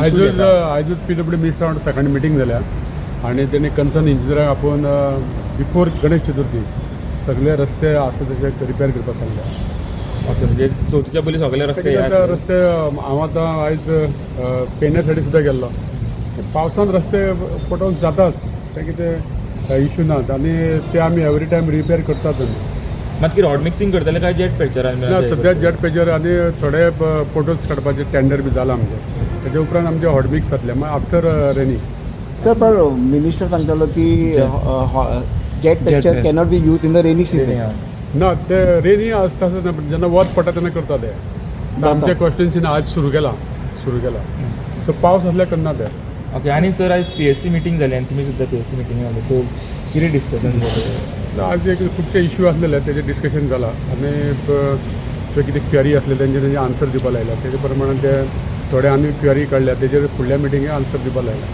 आयजूच आयजूच PW minister वांगडा सकाळी मिटींग जाल्या आनी तेणी कन्सर्न इंजिनियराक आपोवन बिफोर गणेश चतुर्थी सगळे रस्ते आसा तशे रिपेर करपाक सांगल्या. ओके, म्हणजे चवथीच्या पयलीं सगळे रस्ते कित्याक आतां रस्ते हांव आतां आयज पेडणे सायडीन सुद्दां गेल्लो. पावसान रस्ते पटोवन जाताच, ते कितें इशू नात आनी ते आमी एवरी टायम रिपेर करतात आमी. मात कितें हॉट मिक्सिंग करतले काय जेट पॅचरान? ना, सद्या जेट पेजर आनी थोडे फोटोज काडपाचे टेंडर बी जाला आमचें. तेजे उपरांत आमचे हॉटमिक्स जातले मागीर आफ्टर रेनी. सर, पण मिनिस्टर सांगतालो की jet patcher cannot be use in the rainy season. ना, ते रेनी आसता आसतना पण जेन्ना वत पडटा तेन्ना करता ते. आमच्या कॉन्स्टिट्युन्सीन आज सुरू केला, सो पावस आसल्यार करना ते. ओके, आनी सर, आयज पीएससी मिटींग जाली आनी तुमी सुद्दां पीएससी मिटींग जाली, सो कितें डिस्कशन जालें? आज एक खुबशे इश्यू आसलेले, तेजे डिस्कशन जाला आनी जे कितें क्वेरी आसले तेंचे तेंचे आन्सर दिवपा लायल्या. तेजे प्रमाणे ते थोडे आनी क्वेरी काडल्या, तेजेर फुडल्या मिटिंगे आन्सर दिवपा लायला.